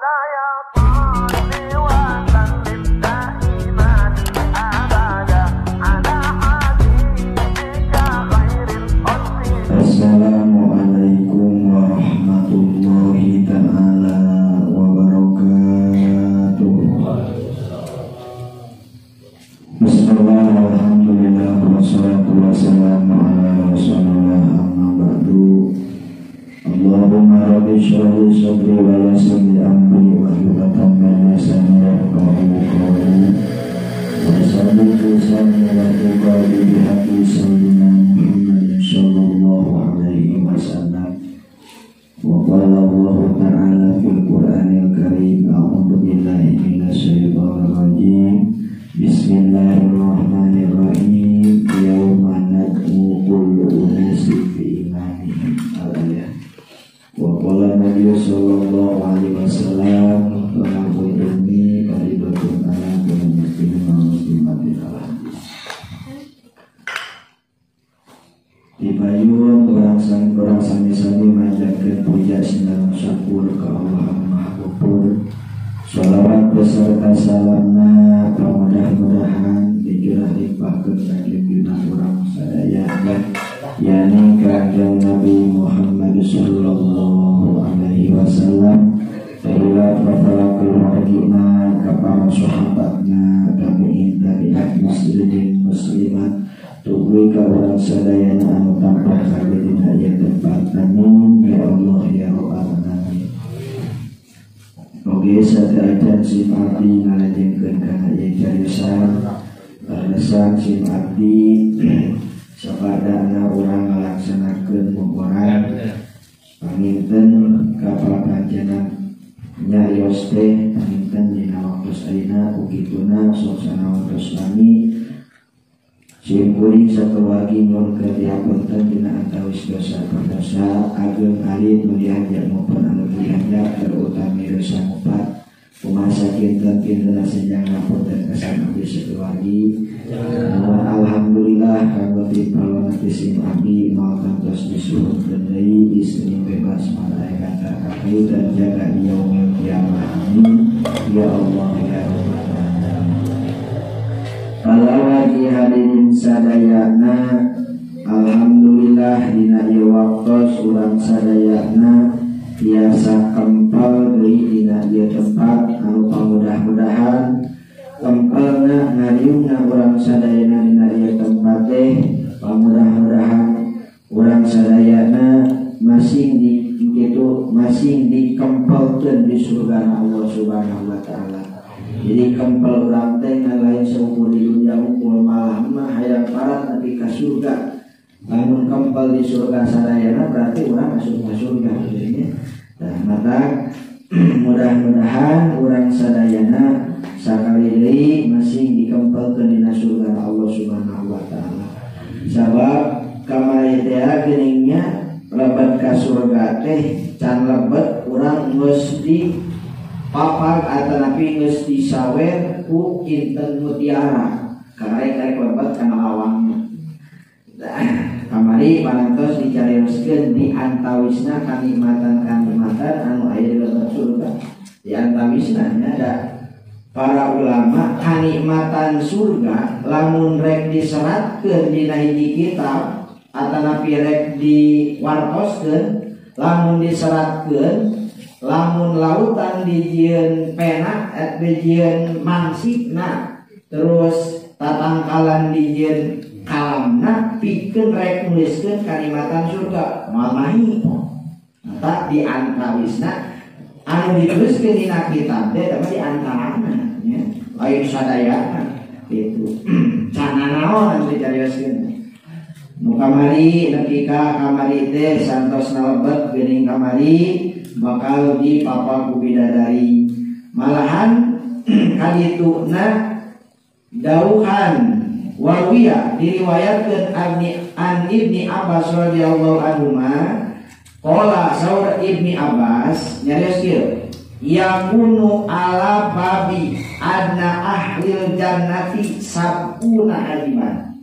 مولاي صل وسلم دائما أبدا على حبيبك خير الخلق. السلام عليكم ورحمة الله تعالى وبركاته. Bismillah, alhamdulillah, wassalatu wassalamu ala rasulillah, amma ba'du. Allahumma rabbi shrah li sadri wa yassir li amri wahlul 'uqdatam min lisani yafqahu qawli. Wa salli lisani wa qalbi bi haqqi sayyidina Muhammadin sallallahu alaihi wasallam. Wa qala Allah ta'ala fil Qur'anil Karim, a'udzu billahi minasy syaithanir rajim. Bismillahirrahmanirrahim. Yauma nad'u kullu unasin bi imamihim. Al-ayat. Wa qala Nabi sallallahu alaihi wasallam, talabul ilmi faridatun ala kulli muslimin wa muslimatin. Al-hadis. Dipayun urang sami-sami manjatkeun puja sinareng syukur ka Allah Maha Ghafur. Shalawat beserta salamna mudah-mudahan dicurah limpahkeun ka dina urang sadaya, yakni Kanjeng Nabi Muhammad sallallahu alaihi wasallam, sehingga para keluargina, ka para sahabatna, tabi'in tabi'at, muslimin muslimat, tuluy ka urang sadayana anu tampah kabeh dina ieu tempat. Amin ya Allah ya Rabbal alamin. Oge sateuacan sim abdi ngalajengkeun kana ieu cariosan balesan sim abdi sapadana urang ngalaksanakeun boboran panginten ka papanjangan nyarios teh panginten dina waktos ayeuna ku kituna sok sanaos lami sim kuring sakeluargi nyuhunkeun dihapunten dina antawis dosa perdosa ageung alit nu dihajar maupun anu dihajar terutami dosa ngupat kumaha kinten-kinten senjang ngapunten kesan abdi sakeluargi. Alhamdulillah kanggo tipalona ti sim abdi moal kantos disuhunkeun deui istri bebas malaikat kabeh dan jaga di yaumil kiamah. Amin ya Allah ya Rabbal alamin. Palawagi hadirin sadayana, alhamdulillah dina ieu waktos urang sadayana biasa kempel deui dina ieu tempat anu pamudah-mudahan kempelna ngariungna urang sadayana dina ieu tempat teh pamudah-mudahan urang sadayana masing di kitu masing dikempelkeun di surga Allah Subhanahu wa taala. Jadi kempel urang teh ngan lain saukur di dunia unggul malah mah hayang parat nepi ka surga. Lamun kempel di surga sadayana berarti urang masuk ka surga gitu nya. Nah, maka mudah-mudahan urang sadayana sakali deui masing dikempelkeun dina surga Allah Subhanahu wa taala. Sabab kamari teh geuning nya lebet ka surga teh can lebet urang geus di papag atanapi geus disawer ku inten mutiara karek-karek lebet kana lawangna. Kamari parantos dicarioskeun di antawisna kanikmatan-kanikmatan anu aya di lebet surga. Di antawisna nya ada para ulama kanikmatan surga lamun rek diseratkeun dina hiji kitab atanapi rek diwartoskeun, lamun diseratkeun lamun lautan dijieun pena dijieun mangsikna terus tatangkalan dijieun kalamna pikeun rek nuliskeun kalimatan surga moal mahi. Mata di antawisna anu dituliskeun dina kitab teh tapi di antarana nya lain sadayana kitu. Cana naon anu dicarioskeun nu kamari nepi ka kamari teh santosna lebet geuning kamari bakal di papa ku bidadari. Malahan kadituna dauhan wawiya diriwayatkeun an Ibni Abbas radhiyallahu anhuma qala saur Ibni Abbas nyarios kieu yakunu ala babi adna ahlil jannati sabuna ajiban.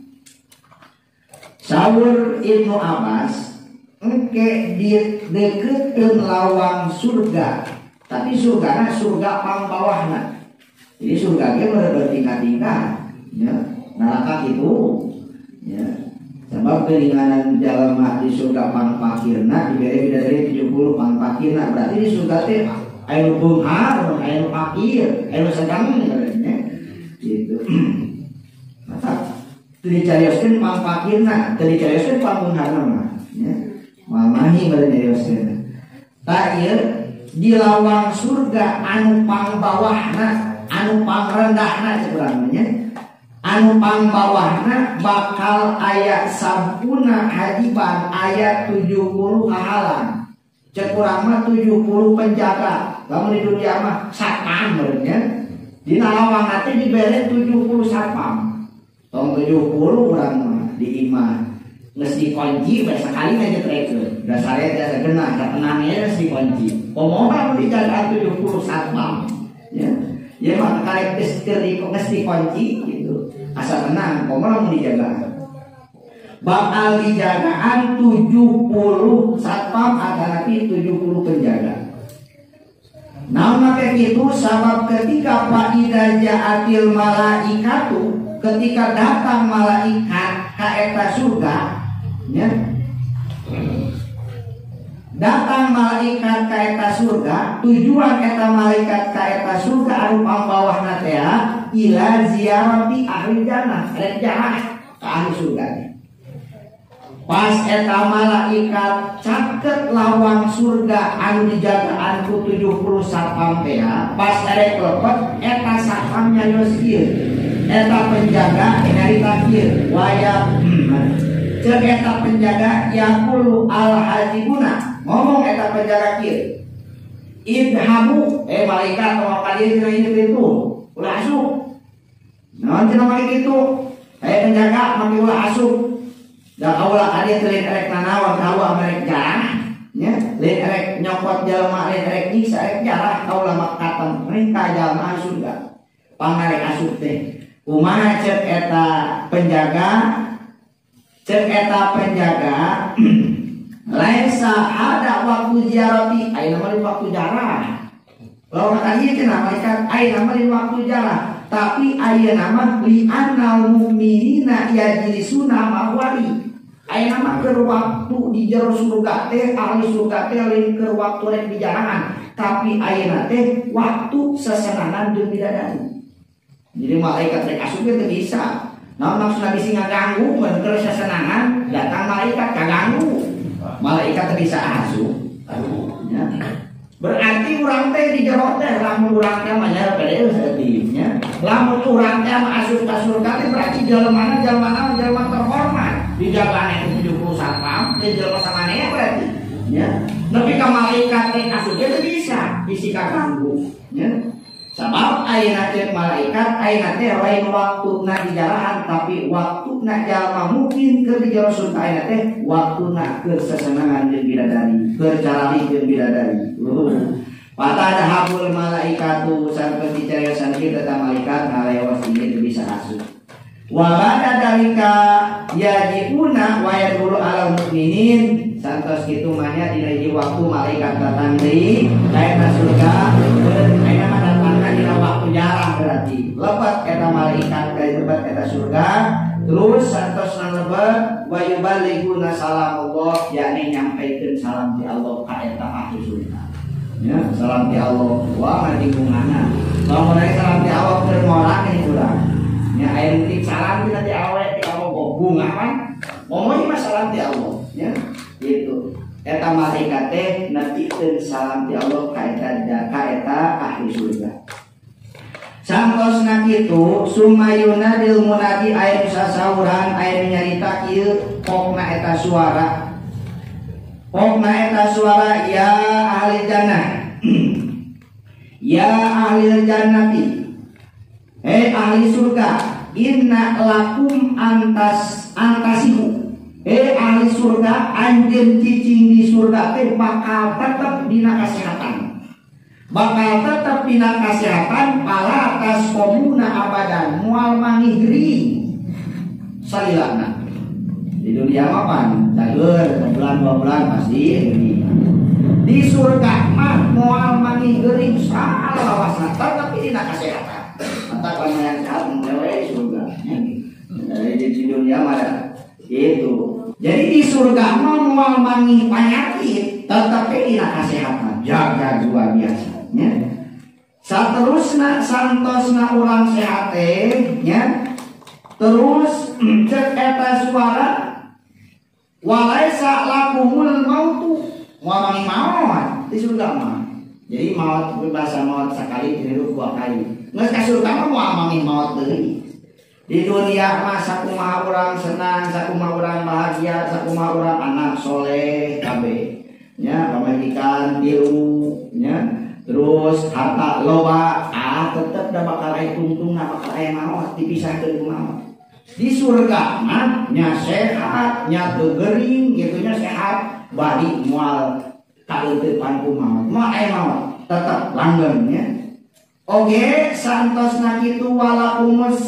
Saur Ibnu Abbas engke dideketkeun lawang surga Tapi surgana surga pangbawahna. Jadi surga ge bertingkat-tingkat ya. Neraka kitu ya. Sebab keringanan jalma di surga pangpakirna dibere bidadari 70 pangpakirna berarti di surga teh aya nu beunghar, aya nu pakir, aya nu sedang nya. Gitu. Maka teu dicarioskeun pangpakirna, teu dicarioskeun pangbeungharna mah nya. Moal mahi bade nyarioskeun. Tah ieu di lawang surga anu pangbawahna, anu pangrendahna cek urang nya. Anu pangbawahna bakal aya sampuna hajiban aya 70 hahalan. Cek urang mah 70 penjaga. Lamun di dunia mah satpam meureun nya. Dina lawang teh dibere 70 satpam. Tong 70 urang mah di imah geus dikunci bae sakali ngajetrekeun. Dasare teh genah katenang geus dikunci. Komo mah dijagaan 70 satpam ya. Ya mah karek geus dikunci gitu. Asa tenang komo lamun dijagaan. Bakal dijagaan 70 satpam atanapi 70 penjaga. Naon make kitu sabab ketika faida jaatil malaikatu, ketika datang malaikat ka eta surga ya. Datang malaikat ka eta surga, tujuan eta malaikat ka eta surga anu pambawahna teh ila ziyarati ahli jannah, rek jarah ka ahli surga. Pas eta malaikat caket lawang surga anu dijagaan ku 70 satpam teh, pas erek lepet eta satpam nyarios kieu. Eta penjaga nyarita kieu, waya cek eta penjaga yaqulu al hajibuna, ngomong eta penjaga kieu. Idhabu, malaikat tong ka dieu cenah ieu kitu, ulah asup. Naon cenah make kitu? Penjaga make ulah asup. Da kaula ka dieu teh lain erek nanaon, kaula merek jarah nya, lain erek nyokot jalma, lain erek nyiksa, erek jarah kaula mah katem ka jalma surga. Pangarek asup teh. Kumaha cek eta penjaga? Cek eta penjaga laisa ada waktu ziarati, ayeuna mah waktu jarah. Lawan ka dieu cenah malaikat ayeuna mah waktu jarah, tapi ayeuna mah li annal mu'minina yajlisuna ma'wari. Ayeuna mah keur waktu di jero surga teh ahli surga teh lain keur waktu rek dijarahan, tapi ayeuna teh waktu sesenangan jeung bidadari. Jadi malaikat rek asup teh bisa. Naon maksudna bisi ngaganggu mun keur sesenangan datang malaikat kaganggu. Malaikat teh bisa asup. Ya. Berarti urang teh di jero teh lamun urang teh mah nya pede saeutik nya. Lamun urang teh mah asup ka surga teh berarti jelema jelema terhormat. Dijagana itu 70 satpam, teh jelema samanea berarti nya. Nepi ka malaikat teh asup teh bisa bisi kaganggu nya. Sabab ayeuna teh malaikat ayeuna teh lain waktuna dijarahan tapi waktuna jalma mungkin keur di jero surga ayeuna teh waktuna keur sesenangan jeung bidadari, keur carali jeung bidadari. Patah dahabul malaikatu sampai dicariosan kita eta malaikat ngalewas ieu teu bisa asup. Wa ba'da dalika yajiuna wa yadulu alal mukminin santos kitu mah nya dina hiji waktu malaikat datang deui ka eta surga ayeuna mah datangna dina waktu jarang berarti lepat eta malaikat ka lepat eta surga terus santos lebet wa yuballighuna salamullah yakni nyampaikeun salam ti Allah ka eta ahli surga ya salam ti Allah wah ngadingungana lamun salam ti Allah keur ngorang ini urang ya aya nu salam ti awe ti Allah bunga kan ngomongnya mah salam ti Allah ya gitu eta malaikat teh nepikeun salam ti Allah ka eta ahli surga. Santosna kitu sumayuna dil munadi aya nu sasauran aya nu nyarita kieu pokna eta suara. Pokna eta suara ya ahli jannah. Ya ahli jannati. Hei ahli surga, inna lakum antasihu. Ahli surga anjeun cicing di surga teh bakal tetep dina kesehatan. Bakal tetep dina kesehatan pala atas komuna abadan moal mangih gering salilana. Di dunia mah pan cager bulan dua bulan pasti gering. Di surga mah moal manggih gering salawasna tapi dina kasehatan. Mata kalau yang sehat melewe surga. Dari di dunia mah itu. Jadi di surga mah moal manggih penyakit tetapi dina kasehatan. Jaga luar biasa nya. Saterusna santosna urang sehat teh nya. Terus cek eta suara walaisa lakumul mautu moal manggih maot di surga mah. Jadi maot bahasa maot sekali hidup dua kali. Geus ka surga mah moal manggih maot deui. Di dunia mah sakumaha urang senang, sakumaha urang bahagia, sakumaha urang anak soleh kabeh. Nya pamajikan tilu nya, terus harta loba, tetep da bakal aya tungtungna, bakal aya maot dipisahkeun ku maot. Di surga mah nya sehat, nya teu gering kitu nya sehat, bari moal kaeuteupan ku maot. Moal aya maot, tetep langgeng nya. Oge santosna kitu walakumus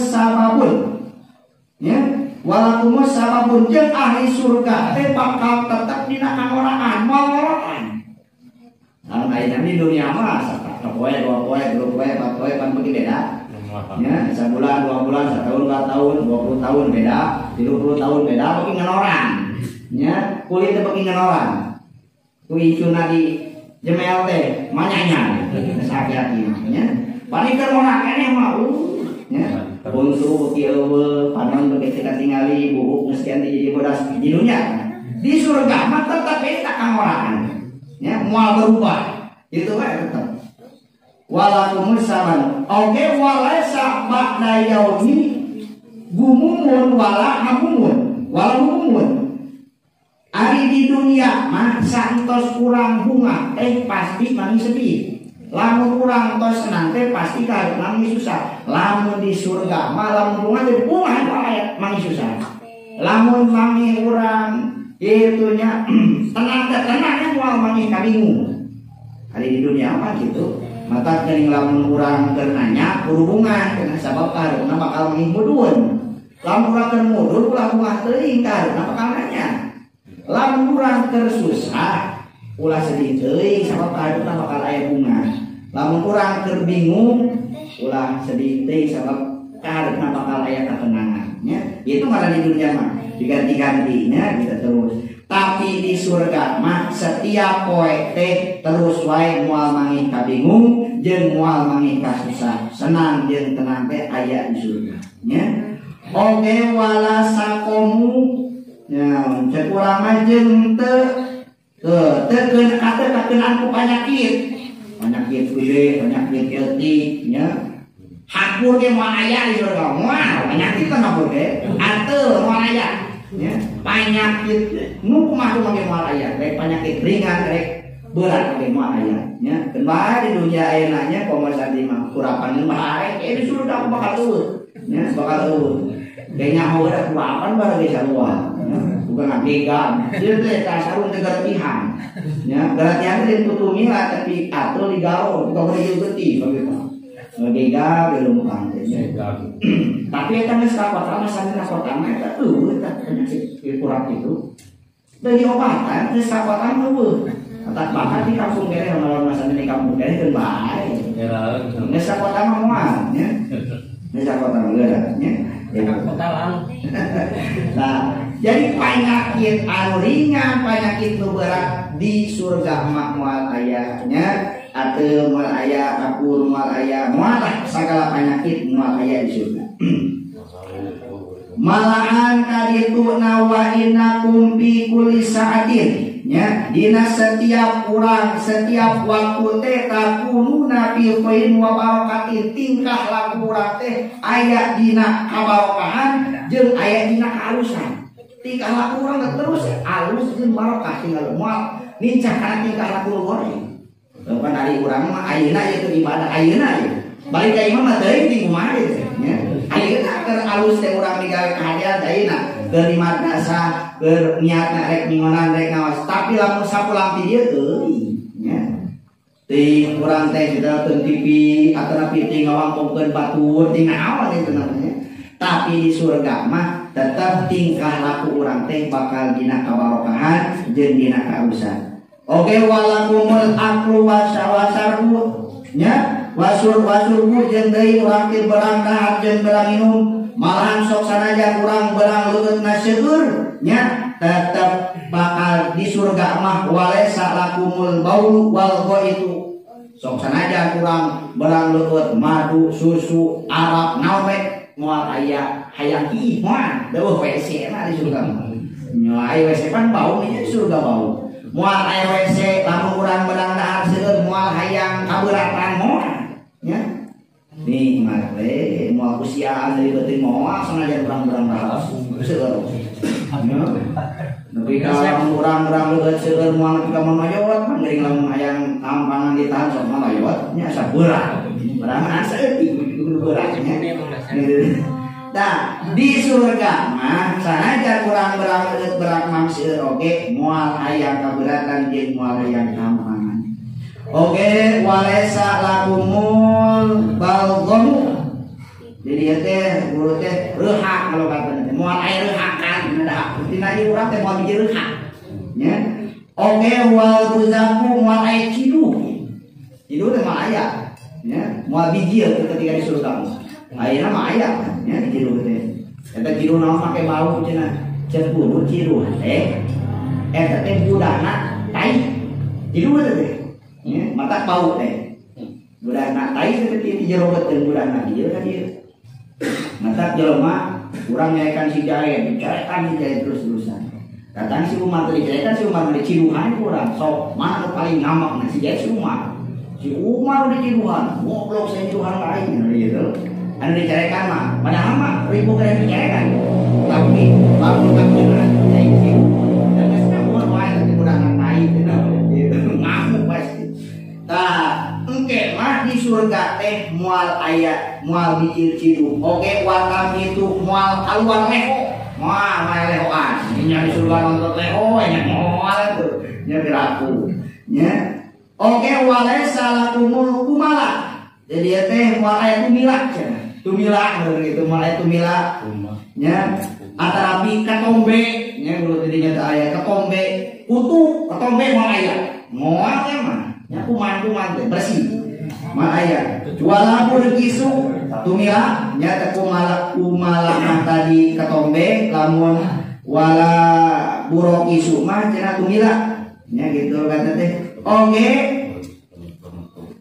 sababun ya, walakumus sababun jeung ahli surga teh bakal tetep dina kangoraan, moal ngoraan. Nah, ayeuna di dunia mah sapoe, dua poe, tilu poe, empat poe pan beuki beda. Ya, sabulan, 2 bulan, setahun, 2 tahun, 20 tahun beda, 30 tahun beda beuki ngenoran. Ya, kulit teh beuki ngenoran. Ku incuna di jemel teh manyanya geus hati-hati nya. Bari keur ngora keneh mah nya. Buntu beuki eueuh, panon beuki teu katingali, buuk geus ganti jadi bodas di dunia. Di surga mah tetep eta kangoraan. Nya, moal berubah. Itu wae tetep. Walakumus saban. Oke, walaisa ba'da yaumi gumumun wala hamumun. Wala humumun. Ari di dunia mah saentos kurang bunga teh pasti manggih sedih. Lamun urang tos senang teh pasti ka manggih susah. Lamun di surga mah lamun bunga teh bunga aya manggih susah. Lamun manggih urang kitu nya tenang teh tenang moal manggih kabingung. Ari di dunia mah gitu. Mata geuning lamun urang keur nanya hubungan kana sabab kaharepna bakal manggih mudun. Lamun urang keur mudun ulah bungah teuing kaharepna bakal nanya. Lamun urang keur susah ulah sedih teuing sabab kaharepna bakal aya bunga. Lamun urang keur bingung ulah sedih teuing sabab kaharepna bakal aya ketenangan nya. Itu ngaran di dunia mah diganti-ganti nya gitu terus. Tapi di surga mah setiap poe teh terus wae moal manggih kabingung jeung moal manggih kasusah. Senang jeung tenang teh aya di surga nya. Oge wala sakomu nya cek urang mah jeung teu teu kakeunaan ku penyakit. Penyakit gede, penyakit leutik nya. Hakur ge moal aya di surga. Moal penyakit mah hakur ge. Ateu moal aya. Ya, penyakit nu kumaha kumaha moal aya, rek penyakit ringan rek berat ge moal aya nya. Keun bae di dunia ayeuna nya komo sandi mah kurapan mah arek di surga aku bakal eueuh nya, bakal eueuh. Ge nyaho da kurapan bareng ge sarua. Bukan ngagegan. Ieu teh sarung teh garatihan. Nya, garatihan teh tutumi lah tapi atul digaul, bukan beureum getih begitu. Ngagegan di lumpang teh. Tapi eta geus ka kota mah sami ka kota mah eta eueuh eta penyakit kurang itu. Teu diobatan geus ka kota mah eueuh. Eta bahkan di kampung kene lamun masana di kampung kene keun bae. Geus ka kota mah moal nya. Geus ka kota mah geus nya. Kota lang. Nah, jadi penyakit anu ringan, penyakit nu berat di surga mah moal aya nya. Ateu moal aya, kapur moal aya, moal lah sagala penyakit moal aya di surga. Malahan kaditu nawa innakum fi kulli sa'atin nya, dina setiap urang setiap waktu teh takununa fi khairin wa barakatin, tingkah laku urang teh aya dina kabarokahan jeung aya dina kaalusan. Tingkah laku urang terus alus jeung barokah tinggal moal nincak kana tingkah laku goreng. Bukan ari urang mah ayeuna ieu teh ibadah ayeuna ieu. Balik ka imah mah teuing ti kumaha ieu teh nya. Ayeuna keur alus teh urang digawe kahadean ayeuna keur di madrasah, keur niatna rek ningonan rek ngaos. Tapi lamun sapulang ti dieu teuing nya. Teuing urang teh nonton TV atanapi teuing ngawangkongkeun batur teuing naon itu namanya. Tapi di surga mah tetap tingkah laku urang teh bakal dina kabarokahan jeung dina kausan. Oke walakumul aklu wasawasarbu nya wasur wasurbu jeung deui urang teh berang dahar jeung berang minum malahan sok sanajan urang berang leueutna seueur nya tetep bakal di surga mah walesa lakumul baulu wal ghaitu sok sanajan urang berang leueut madu susu arak naon we moal aya hayang ih moal deuh WC mah di surga mah nya aya WC pan bau nya di surga bau moal aya WC lamun urang berang dahar seueur moal hayang kabeuratan moal nya nih mah we moal kusiaan dari beuteung moal sanajan urang berang dahar seueur nepi ka lamun urang berang leueut seueur moal nepi ka mamayot pan geuring lamun hayang tampangan ditahan sok mamayot nya asa beurang berang asa eutik kudu beurang nya. Nah, di surga mah sanajan urang berang leueut berang mang seueur oge moal hayang kaberatan jeung moal hayang tampangan. Oge walesa lakumul balghamu. Jadi ieu teh guru teh reuhak kalau kata teh moal aya reuhakan da tina ieu urang teh moal biji reuhak nya. Oge wal buzaku moal aya ciduh. Ciduh teh moal aya nya, moal biji ketika di surga. Ayeuna mah aya nya ciduh teh. Eta ciduh naon make bau cenah. Ceuk guru ciduh teh eta teh budana tai. Ciduh teh nya, mata bau teh. Budana tai teh di jero beuteung budana ieu ka dieu. Mata jelema urang nyaekan si Jae, dicarekan si Jae terus-terusan. Datang si Umar teh dicarekan si Umar diciduhan ku urang. Sok mana nu paling ngamek si Jae si Umar. Si Umar diciduhan, goblok saya ciduhan lain gitu. Anu dicarekan mah, padahal mah ribu kali dicarekan. Tapi lamun kakuran cai sih. Dan geus kabur wae teh budana tai gitu. Ngamuk pasti. Tah, engke mah di surga teh moal aya moal bijil ciduh. Oge watam itu moal kaluar leho. Moal moal lehoan. Nya di surga nonton leho nya moal tuh. Nya geraku. Nya. Oge walesa lakumul kumala. Jadi teh moal aya tumila cenah. Tumila gitu moal aya tumila. Nya atarapi katombe nya guru tadi nya teh aya katombe kutu katombe moal aya. Moal teh mah nya kuman-kuman teh bersih. Moal aya. Wala burkisu tumila nya teh kumala kumala mah tadi katombe lamun wala burokisu mah cenah tumila nya gitu kata teh. Oge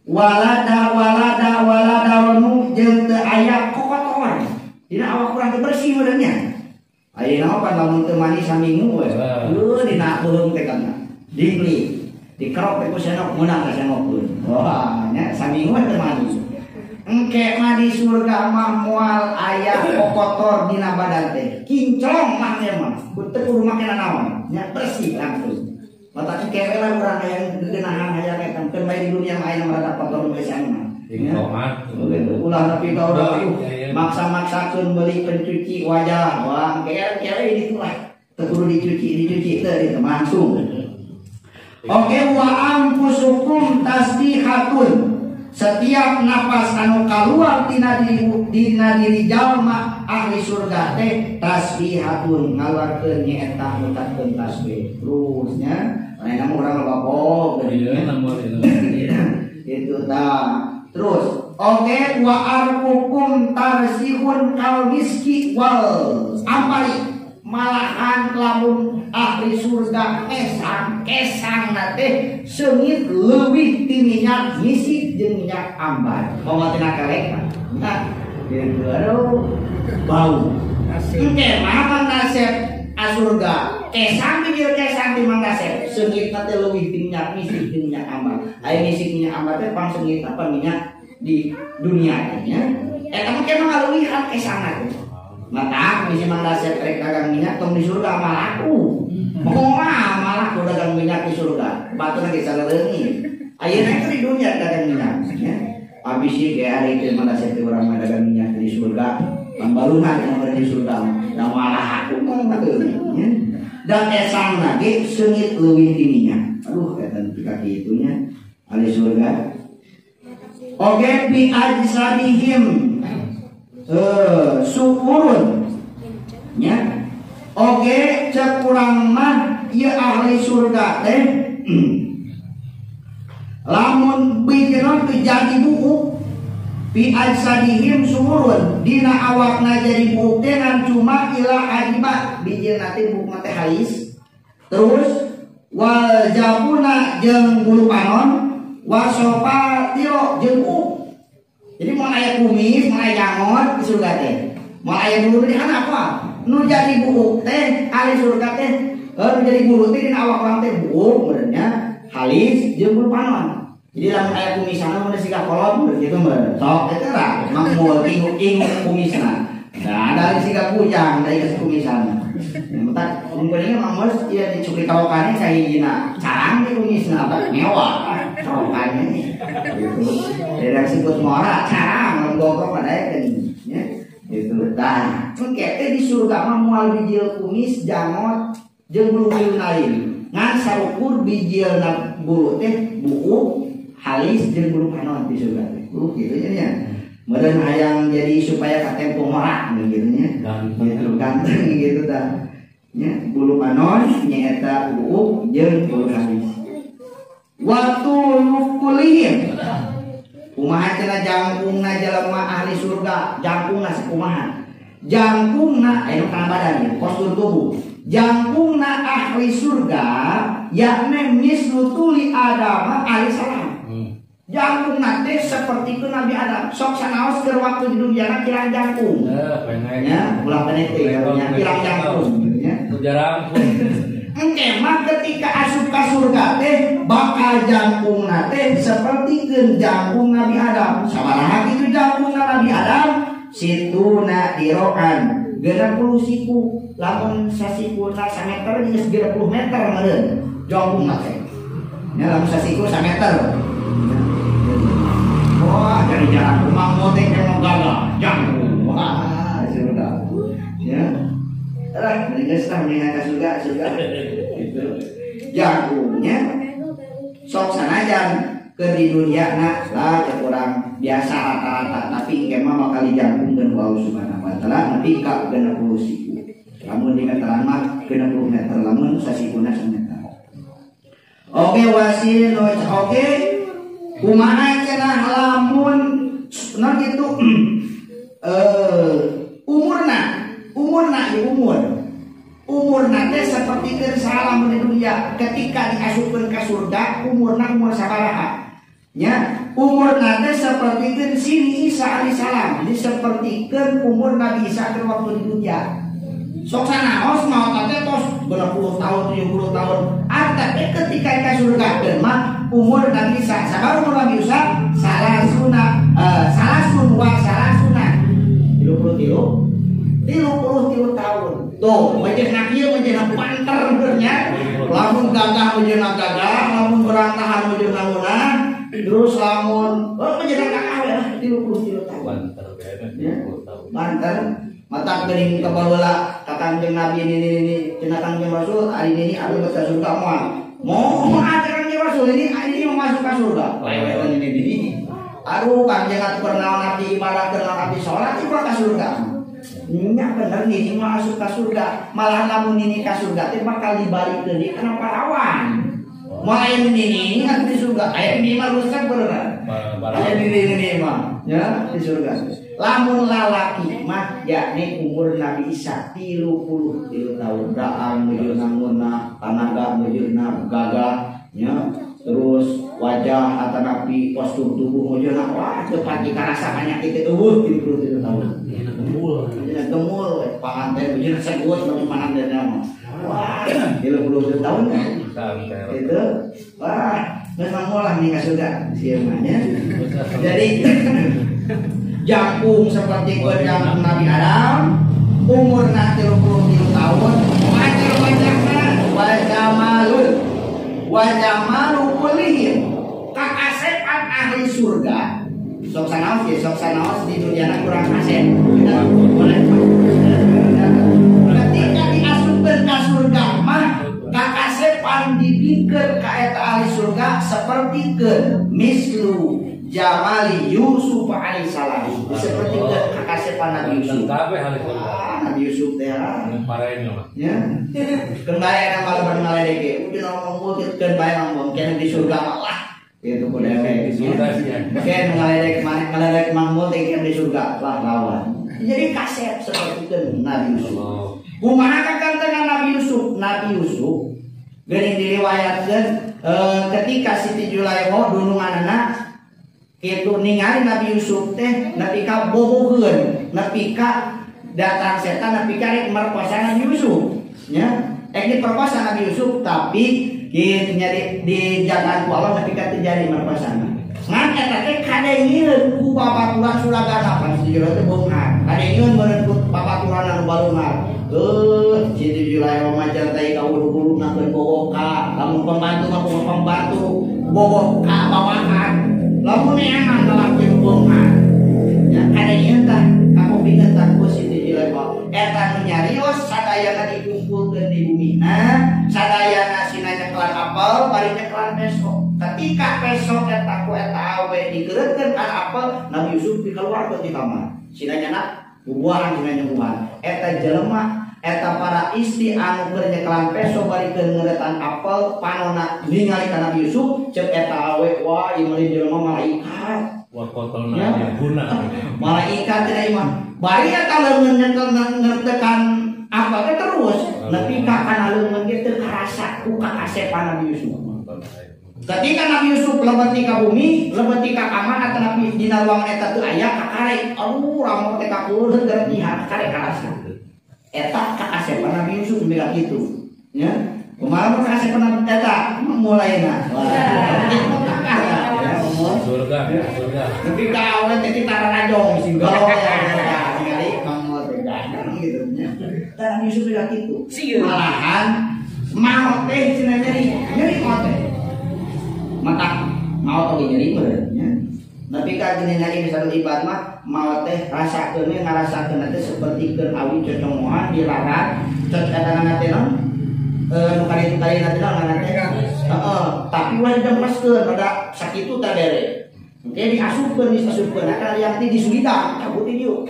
walada walada walada ronu jeung teu aya kokotoran dina awak urang teh bersih meureun nya. Ayeuna mah pan lamun teu mandi saminggu we heuh dina beuheung teh kana dingli dikerok teh ku senok meunang ka senokkeun. Wah nya saminggu we teu mandi. Engke mah di surga mah moal aya kokotor dina badan teh kinclong mah nya mah teu kudu make nanaon nya bersih langsung. Mata kewe lah urang hayang geunahan hayang eta keun bae di dunia mah aya rada kotor geus mah. Ulah tapi ka urang maksa-maksakeun meuli pencuci wajah. Wah, kewe ditulah. Teu kudu dicuci teu itu langsung. Oke wa anfusukum tasbihatun. Setiap napas anu kaluar tina diri jalma ahli surga teh tasbihatun ngaluarkeun nyaeta ngucapkeun tasbih. Terus nya lain mah urang loba itu tah. Terus oke wa arqukum tarsihun kal miski wal ampali. Malahan lamun ahli surga kesang kesang teh seungit leuwih ti minyak misik jeung minyak ambar. Moal tina kelek nah gitu aduh bau. Engke mah Mang Dasep asurga kesang bijil kesang di Mang Dasep seungitna teh leuwih ti minyak misik jeung minyak ambar. Aya misik minyak ambar teh pang seungit apa minyak di dunia nya. Eta mah kemah ngaleuwihan kesangna teh. Mata misi Mang Dasep rek dagang minyak tong di surga malaku. Moal malaku dagang minyak di surga. Batur ge saleureungit. Ayeuna teh di dunia dagang minyak nya. Abis ieu ge ari teh Mang Dasep teh urang mah dagang minyak di surga. Pambalungan yang di surga. Da malah aku mah teu nya. Da esangna ge seungit leuwih ti minyak. Aduh eta nepi ka kitu nya ahli surga. Oge bi ajsadihim syukurun nya. Oge cek urang mah ieu ahli surga teh Lamun bijilan teu jadi buuk fi ajsadihim sumurun dina awakna jadi buuk teh ngan cuma ila ajiba bijilna teh buukna teh halis. Terus wal jabuna jeung bulu panon wasopatiro jeung buuk. Jadi mau aya kumis, mau aya jangot di surga teh. Mau aya bulu di handap mah. Nu jadi buuk teh ahli surga teh, nu jadi bulu teh dina awak urang teh buuk meureun nya halis jeung bulu panon. Jadi lamun aya kumisana mun siga kolot meureun kitu meureun. Sok eta lah mangmul ingu kumisna. Nah, dari siga kujang dari geus kumisana. Mentak mungkin mangmul ieu dicukri kawokane kahijina carang di kumisna apa mewah. Corokannya gitu. Reaksi buat ngora carang goblok pada ya. Gitu tah. Engke teh di surga mah moal bijil kumis jangot jeung bulu-bulu lain. Ngan saukur bijilna bulu teh buuk halis jeung bulu panon di surga teh. Gitu nya. Meureun hayang jadi supaya katempo ngora gitu nya. Gitu ganteng gitu tah. Nya bulu panon nyaeta buuk jeung bulu halis. Waktu kulihim kumaha cenah jangkungna jelema ahli surga, jangkungna sakumaha? Jangkungna aya kana badan ya, postur tubuh. Jangkungna ahli surga yakni mislu tuli Adam alaihi salam. Jangkungna teh sapertikeun Nabi Adam. Sok sanaos keur waktu di dunia kirang jangkung. Heuh, ulah pendek teh nya kirang jangkung nya. Jarangkung. Engke mah ketika asup ka surga teh bakal jangkungna teh sapertikeun jangkung Nabi Adam. Sabaraha kitu jangkungna Nabi Adam? Situna dirokan 60 siku. Lamun sasikuna sameter geus 60 meter meureun jangkungna teh. Nya lamun sasiku sameter. Wah, jadi jalan rumah teh kemo gagah jangkung. Wah, surga. Ya. Lah, geus lah mendingan ka surga, surga. Gitu. Jangkungnya sok sanajan keur di dunia na lah kurang biasa rata-rata, tapi engke mah bakal dijangkungkeun ku Allah Subhanahu wa taala nepi ka 60 siku. Lamun di meteran mah 60 meter, lamun sasikuna sameter. Oke wasin oke kumaha cenah lamun non kitu umurna di umurna teh sapertikeun salam di dunia ketika diasupkeun ka surga umurna umur sabaraha nya umurna teh sapertikeun sini Isa alaihi salam, jadi sapertikeun umur Nabi Isa keur waktu di dunia. Sok sanaos maot teh tos 60 tahun 70 tahun, tapi ketika ka surga mah umur Nabi Isa sabaraha umur Nabi Isa salasuna salasun wa salasuna 33 tahun. Tuh, wajahna kieu wajahna panter beurnya. Lamun gagah wajahna gagah, lamun berantahan wajahna ngeunah, terus lamun wajahna gagah we lah 33 tahun. Panter we 30 tahun. Panter. Mata geuning ka baheula ka Kangjeng Nabi ini cenah Kangjeng Rasul ari nini abdi ka surga moal. Moal Kangjeng Rasul ini ini mau masuk ka surga. Lewe ini ini. Aduh Kangjeng atuh keur naon abdi ibadah keur naon abdi salat ieu ka surga. Nya bener nini mah asup ka surga, malah lamun nini ka surga teh bakal dibalikeun deui kana pahlawan. Moal aya nini atuh di surga, aya nini mah rusak bener. Aya nini mah ya di surga. Lamun lalaki mah yakni umur Nabi Isa 33 tahun, daang meujeuhna ngeunah, tanaga meujeuhna gagah nya, terus wajah atanapi postur tubuh meujeuhna wah teu panci karasa penyakit teh eueuh 33 tahun. Gemul, gemul, panganten meujeuhna segut lamun panganten mah. Wah, 33 tahun itu. Wah, geus mangmolah nih ka surga sieun mah nya. Jadi jangkung seperti jangkung Nabi Adam, umurna 33 tahun, wajar wajahna wajamalul wajamalu kulihim kaasepan ahli surga. Sok sanaos ya, sok sanaos di dunia kurang asep. Ketika diasupkeun ka surga mah kaasepan dibikeun ka eta ahli surga sapertikeun mislu jamali Yusuf alaihissalam, seperti kakasepan Nabi Yusuf. Nabi Yusuf teh ya. Keun bae nang balaban ngaledeke, udah ngomong keun bae ngomong kene di surga malah Itu ku dewek. Ken ngaledek Mang Mul teh di surga lah lawan. Jadi kasep sapertikeun Nabi Yusuf. Kumaha kakantenan Nabi Yusuf? Nabi Yusuf geuning diriwayatkeun ketika Siti Zulaikha dununganana kitu ningali Nabi Yusuf teh nepi ka bobogeun, nepi ka datang setan nepi ka rek merkosa Nabi Yusuf nya. Rek diperkosa Nabi Yusuf tapi kitu nya dijagaan ku Allah nepi ka teu jadi merkosana. Ngan eta teh kadengieun ku babaturan suragana pan Siti Zulaikha teh beunghar. Kadengieun meureun ku babaturan anu balungar. Siti Zulaikha mah jantai ka ulu-uluna keur bogoh ka, lamun pembantu mah kumaha pembantu bogoh ka bawahan. Lamun neangan lalaki nu beunghar. Nya kadengieun tah kakupikeun tah ku Siti Zulaikha. Eta nu nyarios sadayana dikumpulkeun di bumina, sadayana sina nyekelan apel bari nyekelan peso. Ketika peso eta ku eta awe dikereutkeun kana apel, Nabi Yusuf dikeluarkeun di kamar. Sina nyanak bubuahan sina nyembuhan. Eta jelema eta para istri anu keur nyekelan peso bari keur ngeuretan apel panona ningali ka Nabi Yusuf ceuk eta awe wah ieu mah jelema malaikat. Wah kotorna guna. Malaikat teh ieu mah. Bari eta leungeun nyekel ngertekan apel teh terus nepi ka kana leungeun ge teu karasa ku kakasepan Nabi Yusuf. Ketika Nabi Yusuf lebet ti ka bumi, lebet ti ka kamar atau Nabi dina ruangan eta teu aya kakare, aduh ramo teh kakulun geretihan kakare karasa. Eta kakasepan Nabi Yusuf mila kitu. Nya, kumaha kakasepan eta mulaina. Wah, surga, surga. Nepi ka awe teh kita rarajong singgol ya ningali Mang teh gandeng gitu nya. Tah Nabi Yusuf mila kitu. Malahan maot teh cenah nyeri, nyeri maot teh. Mata maot oge nyeri meureun nya. Nepi ka geuning nyari misalnya ibad mah maot teh rasakeun we ngarasakeun teh saperti keur awi cocongohan dilarat cot eta teh naon nu kaditu kadieuna teh naon teh heeh tapi we didempeskeun pada sakitu teh bere. Engke diasupkeun disasupkeun kana liang teh disulidang cabut di dieu.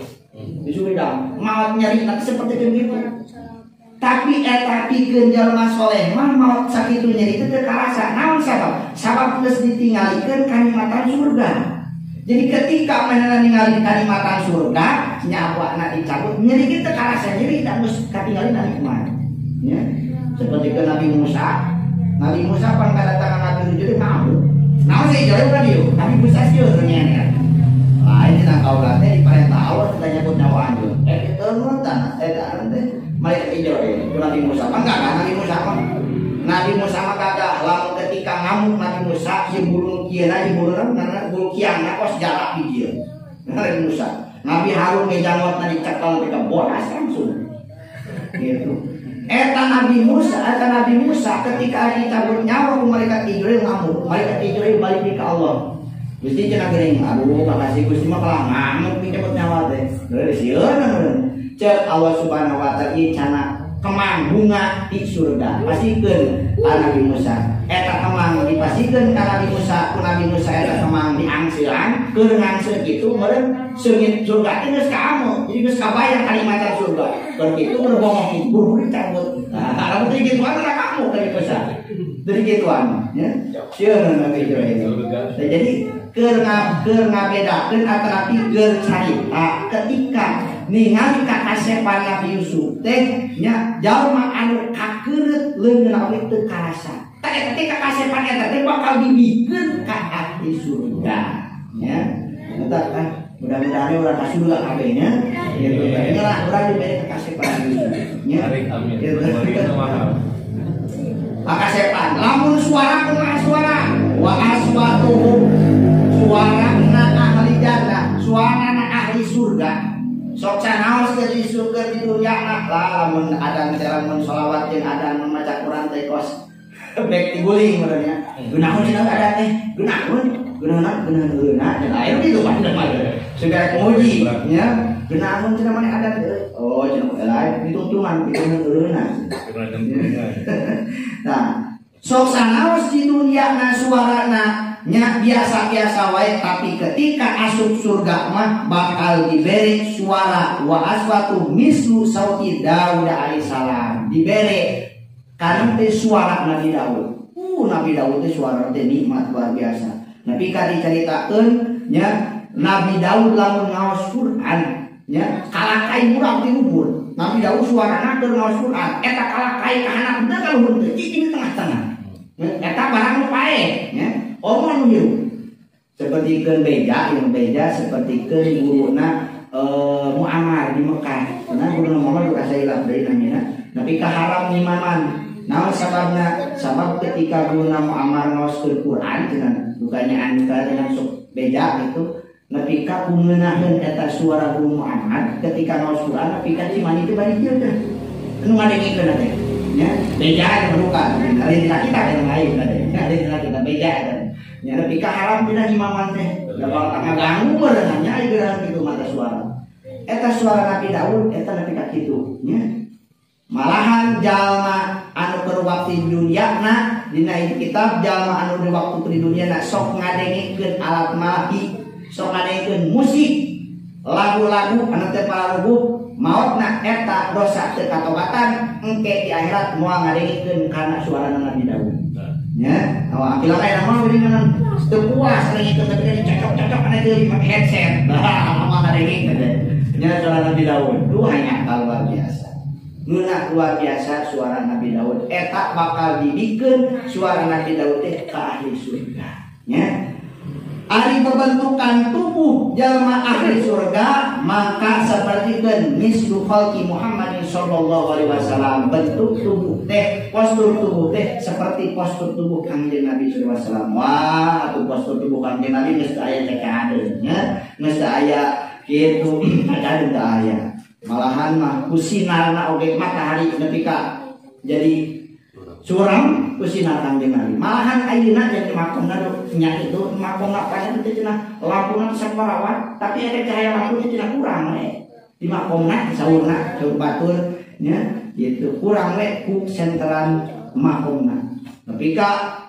Disulidang maot nyeri teh seperti kitu. Tapi eta pikeun jalma soleh mah maot sakitu nyeri teh teu karasa. Naon sabab? Sabab geus ditinggalikeun kanikmatan surga. Jadi ketika manehna ningali kanikmatan surga, nyawana dicabut nyeri ge teu karasa nyeri da geus katinggalin nikmat. Nya. Seperti ke Nabi Musa. Nabi Musa pan kadatangan Nabi Hujur ngamuk. Naon sih jauh ka dieu? Nabi Musa sieun nya. Lain dina kaula teh diparentah Allah kita nyebut nyawa anjeun. Eta teu eta teh malaikat Ijrail ku Nabi Musa mah gagah Nabi Musa mah. Nabi Musa mah gagah lamun ketika ngamuk Nabi Musa ieu bulu kieuna ieu buluna karena bulu kiangna kos jarak di dieu. Nabi Musa, Nabi Harun ge jangotna dicekel teh bodas langsung. Gitu. Eta Nabi Musa ketika dicabut nyawa ku malaikat Ijrail ngamuk. Malaikat Ijrail balik ka Allah. Gusti cenah geuning, aduh makasih Gusti mah kalah ngamuk dicabut nyawa teh. Geus sieun. Cek Allah Subhanahu wa taala ieu cana kemang bunga di surga pasikeun ka Nabi Musa. Eta kemang dipasikeun ka Nabi Musa, ku Nabi Musa eta kemang diangsilan, keur ngangseun kitu meureun seungit surga teh geus kaamuk. Jadi geus kabayang kalimatan surga. Keur kitu berbongong buru dicabut. Nah, lamun teh kituan ra kaamuk Nabi Musa. Dari kituan nya. Sieun Nabi Ibrahim. Jadi keur ngabedakeun atanapi keur carita ketika ningali kakasepan Nabi Yusuf teh nya jalma anu kakeureut leungeun awi teu karasa. Tah eta teh kakasepan eta teh bakal dibikeun ka ahli surga nya. Eta kan mudah-mudahan urang ka surga kabeh nya. Kitu teh lah urang dibere kakasepan Nabi Yusuf nya. Amin. Kakasepan lamun suara kumaha suara wa aswatuhum suara na ahli jannah suara na ahli surga. Sok sanaos di surga di dunia na lah lamun adan teh lamun sholawat jeung adan maca Quran teh kos bek tiguling meureun nya. Gunaun cenah adan teh gunaun gunaun gunaun dan lain kitu mah segala muji nya gunaun cenah maneh adan teh oh cenah lain ditungtungan ditungtungan. Nah sok sanaos di dunia na suarana nya biasa-biasa wae tapi ketika asup surga mah bakal diberi suara wa aswatu mislu sauti Daud alaihissalam diberi karena teh suara Nabi Daud. Nabi Daud teh suara teh nikmat luar biasa. Nepi ka dicaritakeun nya Nabi Daud lamun ngaos Quran nya kalakai murag ti luhur. Nabi Daud suarana keur ngaos Quran eta kalakai ka handap teu ka luhur teu cicing di tengah-tengah. Eta barang nu paeh nya omo nu hirup. Sapertikeun beja yang beja sapertikeun guruna Muammar di Mekah. Karena guruna Muammar duka sailap deui namina. Tapi ka haram nyimaman. Naon sababna? Sabab ketika guruna Muammar ngaoskeun Quran cenah dukanya anu dengan sok beja gitu. Nepi ka ngeunaheun eta suara guru Muammar ketika ngaos Quran nepi ka cimani teh bari kieu teh. Anu ngadengikeun teh. Nya beja duka. Lain dina kita teh lain teh. Lain dina kita beja teh. Nya nepi ka haram dina nyimaman teh. Da bakal ngaganggu meureun nya ari geurang kitu mata suara. Eta suara Nabi Daud eta nepi ka kitu nya. Malahan jalma anu keur waktu dunyana dina kitab jalma anu di waktu di dunyana sok ngadengikeun alat malahi, sok ngadengikeun musik, lagu-lagu anu teh pararuguh maotna eta dosa teu katobatan engke di akhirat moal ngadengikeun kana suarana Nabi Daud. Nya, awak akila aya mah geuningan teu puas ngadengikeun tapi dicocok-cocok kana teu make headset. Bah, moal ngadengikeun teh. Nya suara Nabi Daud duh hanya luar biasa. Nuna luar biasa suara Nabi Daud eta bakal dibikeun suara Nabi Daud teh ka ahli surga nya. Ari pembentukan tubuh jalma ahli surga maka sapertikeun mislu khalqi Muhammadin sallallahu alaihi wasallam, bentuk tubuh teh postur tubuh teh seperti postur tubuh Kangjeng Nabi sallallahu alaihi wasallam. Wah, atuh postur tubuh Kangjeng Nabi geus aya cekadeun nya, geus aya kitu cekadeun teu aya. Malahan mah kusinarna oge matahari nepi ka jadi suram kusinar Kangjeng Nabi. Malahan ayeuna jadi makomna nya itu makomna panjang teh cenah lampuna saparawat tapi eta cahaya lampu teh cenah kurang we. Di makomna saurna saur batur nya gitu kurang we ku senteran makomna. Nepi ka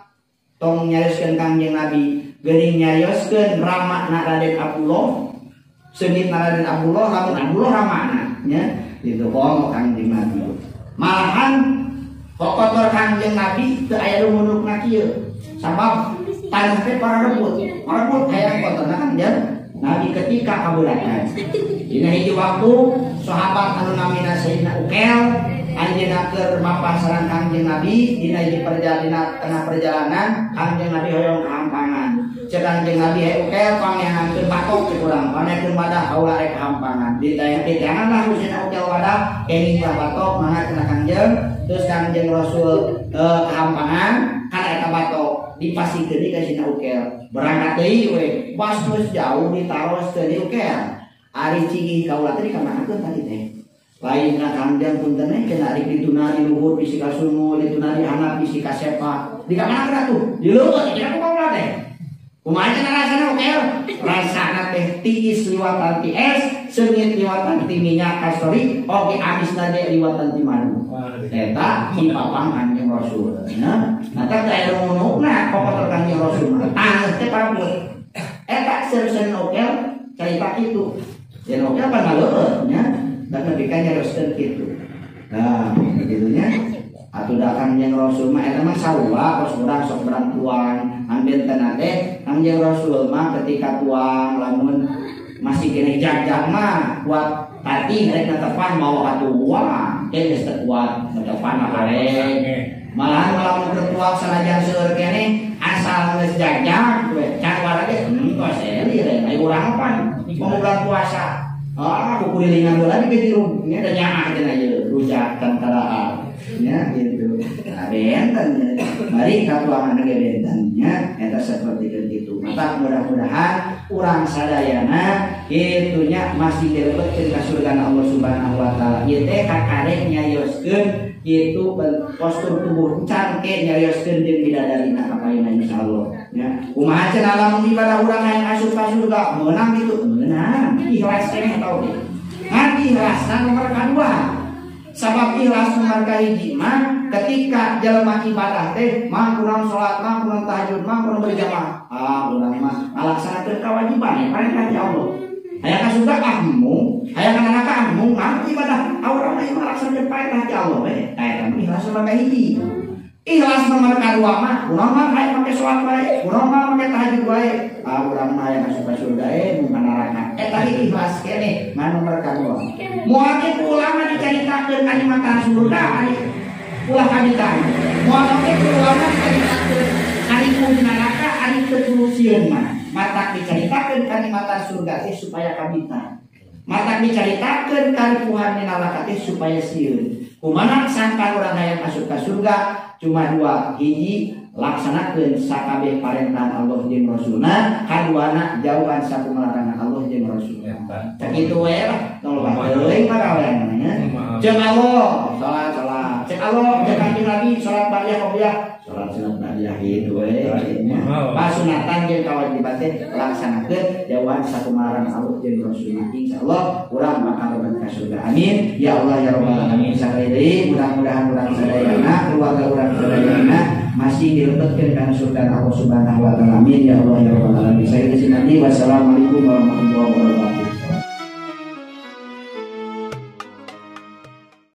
tong nyarioskeun Kangjeng Nabi geuning nyarioskeun ramana Raden Abdullah seungit Raden Abdullah lamun Abdullah ramana nya gitu komo Kangjeng Nabi. Malahan kotor Kangjeng Nabi teu aya rumunukna kieu. Sabab tanah teh pararebut, pararebut hayang kotorna Kangjeng Nabi ketika kabeulatan. Dina hiji waktu sahabat anu namina Sayyidina Uqail anjeunna keur mapah sareng Kangjeng Nabi dina hiji perjalanan tengah perjalanan Kangjeng Nabi hoyong kahampangan. Cek Kangjeng Nabi he Uqail pangeankeun batok cek urang, pangeankeun wadah kaula rek kahampangan. Ditayangan lah Sayyidina Uqail wadah kenging lah batok mangga cenah Kangjeng. Terus Kangjeng Rasul kahampangan kana eta batok dipasikeun deui ka Sayyidina Uqail. Berangkat deui we, pas geus jauh ditaros teh di Uqail. Ari cigih kaula teh dikamanakeun tadi teh. Lainna Kangjeng punten we cenah ari dituna di luhur bisi ka sungu, dituna di handap bisi ka sepa. Dikamanakeun atuh? Di leuweut cenah ku kaula teh. Kumaha cenah rasana Uqail? Rasana teh tiis liwatan ti es, seungit liwatan ti minyak kasturi, oge amisna ge liwatan ti madu. Eta cipapang Kangjeng Rasul. Nya, nah teh aya rumunukna kokotor Kangjeng Rasul mah. Taneuh teh parabut. Eta seriusan Uqail carita kitu. Yen Uqail pan maleueut nya, da nepi ka nyarioskeun kitu. Nah, kitu nya. Atuh da Kangjeng Rasul mah eta mah sarua kos urang sok berang tuang. Amben teh Kangjeng Rasul mah ketika tuang lamun masih kene jag-jag mah kuat tati rek netepan mawa katuang ke geus teu kuat netepan mah karek. Malahan lamun keur tuang sanajan seueur keneh asal geus jag-jag we can warna ge kos euli re ai urang pan mau bulan puasa. Ah, aku kulilingan heula di jeruk nya da nyaah cenah ieu rujak tantaraan nya gitu. Nah, benten mari katuangan ge benten nya eta saperti kitu. Mata mudah-mudahan urang sadayana kitu nya masih dilebetkeun ka surga Allah Subhanahu wa taala. Ieu teh kakare nyarioskeun kitu postur tubuh can ke nyarioskeun jeung bidadarina kapayuna insyaallah nya. Kumaha cenah lamun ibadah urang hayang asup ka surga meunang kitu meunang ikhlas keneh tau ge. Ngan ikhlasna nomor kadua. Sabab ikhlas nomor kahiji mah ketika jelema ibadah teh mah kurang salat, mah kurang tahajud, mah kurang berjamaah. Ah, urang mah ngalaksanakeun kewajiban ya perintah ti Allah. Hayang ka surga ah embung, hayang ka neraka ah embung, mah ibadah urang mah ngalaksanakeun perintah ti Allah we. Tah eta mah ikhlas nomor kahiji. Ikhlas nomor kadua mah urang mah aya make salat wae, urang mah make tahajud wae. Ah urang mah aya asup ka surga mung ka neraka. Eta ge ikhlas keneh mah nomor kadua. Moal ge ku ulama dicaritakeun kanikmatan surga ari ulah kabitan. Moal ge ku ulama dicaritakeun karipuh neraka ari teu kudu sieun mah. Matak dicaritakeun kanikmatan surga teh supaya kabitan. Matak dicaritakeun karipuhan neraka teh supaya sieun. Kumaha sangka urang hayang asup ka surga cuma dua, hiji laksanakeun sakabeh parentahan Allah jeung Rasulna, kaduana jauhan sakumalarangan Allah jeung Rasulna. Sakitu we lah, tong loba teuing mah kawean nya. Jeung Allah salat salat, cek Allah jeung Kanjeng Nabi salat ba'diyah qobliyah, salat sunat ba'diyah kitu we. Pasunatan jeung kawajiban teh laksanakeun jauhan sakumalarangan Allah jeung Rasulna. Insyaallah urang bakal lebet ka surga. Amin ya Allah ya rabbal alamin. Sakali deui mudah-mudahan urang sadayana, keluarga urang sadayana masih dilebetkeun kana surga Allah Subhanahu wa taala. Amin ya Allah ya rabbal alamin. Saya di sini. Wassalamualaikum warahmatullahi wabarakatuh.